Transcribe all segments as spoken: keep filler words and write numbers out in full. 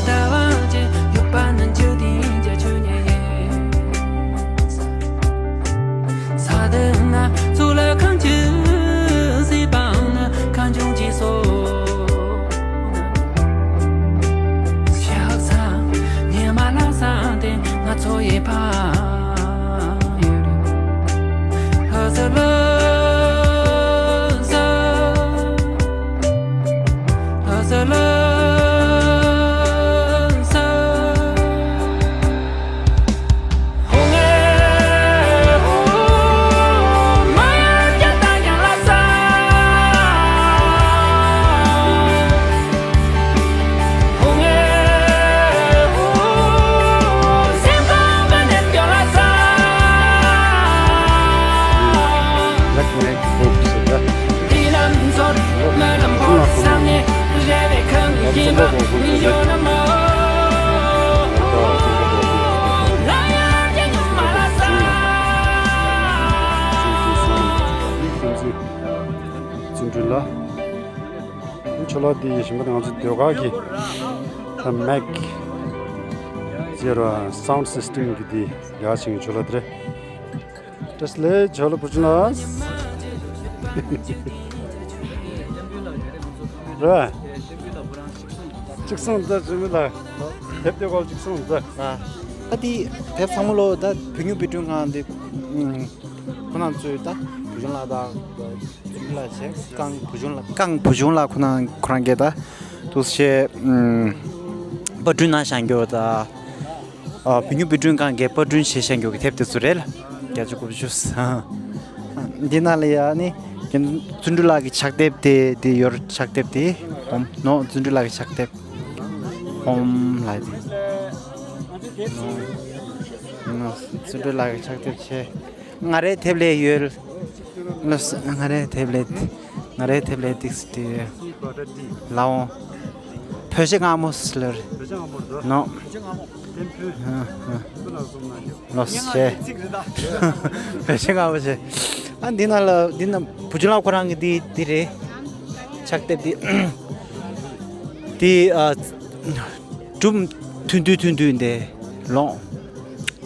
ལྟ་བ་ཅན་ཡོད་པ་ནི་འཇིག་རྟེན་གྱི་ཆོས་ཉིད་ཡིན། ས་དེ་ན་གཙུག་ལག་ཁང་གི་གཟིགས་པ་ནི་ཁ་འབྱུང་གི་སོ། ཞག་ཚ་ཉི་མ་ལ་ས་དེ་ང་ཚོ་ཡི་ཕ། བརྩོན་འགྲུས་ལ། ཆུ་ལོག་འདི་ཞིམ་པོ་དང་ང་ཚོ་ཟློས་གར་གྱི་ད་མེག་ཟེར་བ་སའུན་སིས་ཊེམ་གྱི་འདི་རྒྱ་ཆེན་གྱི་ཆུ་ལོག་འདི་རེད། བཀྲ་ཤིས་བདེ་ལེགས་ཇོ་ལགས་བུ་ཆུང་ལགས། རེད། གཅིག་སོང་ད་ཇོ་མོ་ལགས། དེབ་དེ་སྐོར་གཅིག་སོང་ད། ཨ་ད་འདི་དེབ་ཚང་མ་ལོ་ད་བོད་ཉིད་དཔེ་སྐྲུན་ཁང་འདི་ཁོ་རང་ཚོས་ད་བུ་ཆུང་ལགས་དང་། ལ་བྱས་ཀང་བུ་ཆུང་ལགས། ཀང་བུ་ཆུང་ལགས་ཁོ་རང་ཁོ་རང་གིས་ད་འདུག་སེ་ཨམ་པར་སྐྲུན་གནང་བཞག་རྒྱུ་ད། ཨ་བོད་ཉིད་དཔེ་སྐྲུན་ཁང་གིས་པར་སྐྲུན་བྱས་བཞག་རྒྱུ་གི་དེབ་དེ་ཚོ་རེད་ལ། བརྒྱད་ཅུ་གོ་བཅུ། འདི་ནང་ལ་ཡ་ནི་རྒན་བརྩོན་འགྲུས་ལགས་ཀྱི་ཕྱག་དེབ་དེ་དེ་ཡོད། ཕྱག་དེབ་དེ་ཧོམ་ནོ། བརྩོན་འགྲུས་ལགས་ཀྱི་ཕྱག་དེབ་ཧོམ་ལ་དེ་ནོ། ནོ་བརྩོན་འགྲུས་ལགས་ཀྱི་ཕྱག་དེབ་བྱས། ང་རའི་དེབ་ལས་ཡོད། ལགས་སོ། ང་རའི་དེབ་ལས། ང་རའི་དེབ་ལས་ཏིག་སི་ཏི་ལའོ། བོད་ཆས་སྔ་མོ་ཟེར་ལེར་ནོ། ལགས་སོ། བོད་ཆས་སྔ་མོ་བྱས། ཨ་འདི་ན་ལ་འདི་ན་བུ་ཆུང་ལགས་ཁོ་རང་གི་འདི་འདི་རེད། ཕྱག་དེབ་འདི་འདི་ཨ་སྒྲུང་ཐུང་ཐུང་ཐུང་ཐུང་འདི་ལོང་།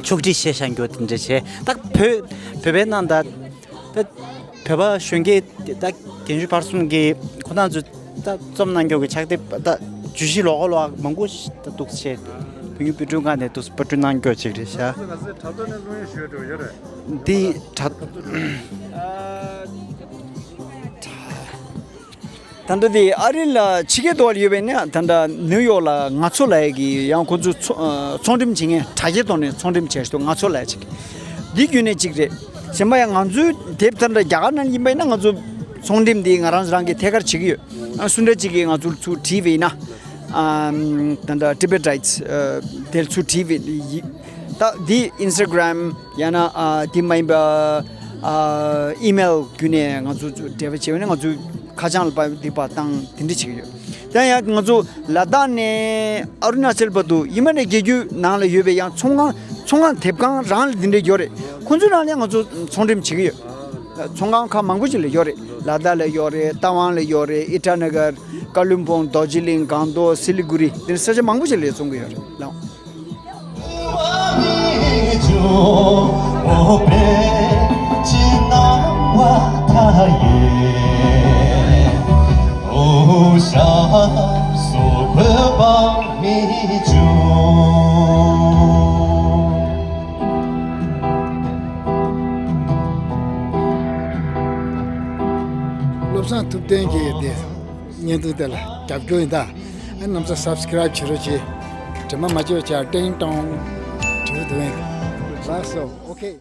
ཕྱོགས་སྒྲིག་བྱས་བཞག་རྒྱུ་དེ་འདྲ་བྱས། ད་བོད་བོད་པའི་ནང་ད་ད་བོད་པ་གཞོན་སྐྱེས་ད་རྒན་གཞོན་བར་གསུམ་གྱིས་ཁོ་རང་ཚོས་ད་རྩོམ་གནང་རྒྱུ་གི་ཕྱག་དེབ་ད་བརྗོད་གཞི་ལོགས་ཀ་ལོགས་ཀ་མང་པོ་ཞིག་ད་འདུག་བྱས། བོད་ཉིད་དཔེ་སྐྲུན་ཁང་ནས་འདུག་པར་སྐྲུན་གནང་རྒྱུ་ཅིག་རེད་ཤག་འདི་དྲ། ད་ལྟ་དེ་ཨ་རི་ལ་ཕྱི་རྒྱལ་དུ་ཡོད་པའི་ནས་ད་ལྟ་ནིའུ་ཡོག་ལ་ང་ཚོ་ལ་ཡ་གི་ཡང་ཁོ་ཚོ་ཚོ་ཚོང་འགྲེམས་བྱེད་མཁན་དྲ་རྒྱའི་ཐོག་ནས་ཚོང་འགྲེམས་བྱས་ཤག་ང་ཚོ་ལ་ཡ་ཅིག་འདི་བརྒྱུད་ནས་ཅིག་རེད། གཞན་པ་ཡང་ང་ཚོའི་དེབ་ད་ལྟ་རྒྱ་གར་ནང་ཡིན་པ་ཡིན་ན་ང་ཚོ་ཚོང་འགྲེམས་འདི་ང་རང་རང་གི་ཐད་ཀར་བྱེད་ཀྱི་ཡོད། ཨ་སུ་འདྲ་ཅིག་གིས་ང་ཚོར་ཚུར་བྲིས་པ་ཡིན་ན། ཨམ་ད་ལྟ་ཊི་བེ་ཊའི་ཊི་དེར་ཚུར་བྲིས་པ་ཡིན། ད་འདི་ཨིན་སི་ཊ་གྷི་རམ་ཡང་ན་ཨ་འདི་མ་ཡིན་པ་ཨ་ཨི་མེལ་བརྒྱུད་ནས་ང་ཚོ་འབྲེལ་བ་བྱས་པ་ཡིན་ན་ང་ཚོ་ཁ་བྱང་ལ་ཕར་འདི་ཕར་བཏང་དེ་འདྲ་བྱེད་ཀྱི་ཡོད། དེ་ཡང་ང་ཚོ་ལ་དྭགས་ནས་ཨ་རུ་ན་ཅལ་བར་དུ་ཡིན་པ་ནས་རྒྱལ་རྒྱུད་ནང་ལ་ཡོད་པའི་ཡང་ཚོང་ཁང་ཚོང་ཁང་དེབ་ཁང་རང་ལ་འདི་འདྲ་ཡོད་རེད། ཁོང་ཚོའི་ནང་ལ་ང་ཚོ་ཚོང་འགྲེམས་བྱེད་ཀྱི་ཡོད། ཚོང་ཁང་ཁག་མང་པོ་ཅིག་ལ་ཡོད་རེད། ལ་དྭགས་ལ་ཡོད་རེད། རྟ་དབང་ལ་ཡོད་རེད། ཨི་ཊ་ན་གར། ཀ་ལུན་པོང་། རྡོ་རྗེ་གླིང་། སྒང་ཏོག་སི་ལི་གུ་རི། འདི་འདྲ་ས་ཆ་མང་པོ་ཅིག་ལ་བཙོང་གི་ཡོད་རེད་ལགས། བློ་བཟང་ཐུབ་བསྟན་གྱི་དེ་བརྙན་ཐུང་དེ་ལ་རྒྱབ་སྐྱོར་ཡིན་ད། ཨ་རྣམ་ཚོ་སབ་སི་ཀ་རའིབ་བྱེད་རོགས་གྱིས། དྲི་མ་མ་བརྗེད་པ་བྱས། ཏིང་ཏོང་བྲིས་འདུག་ཡིན། ལགས་སོ། ཨོ་ཁེ།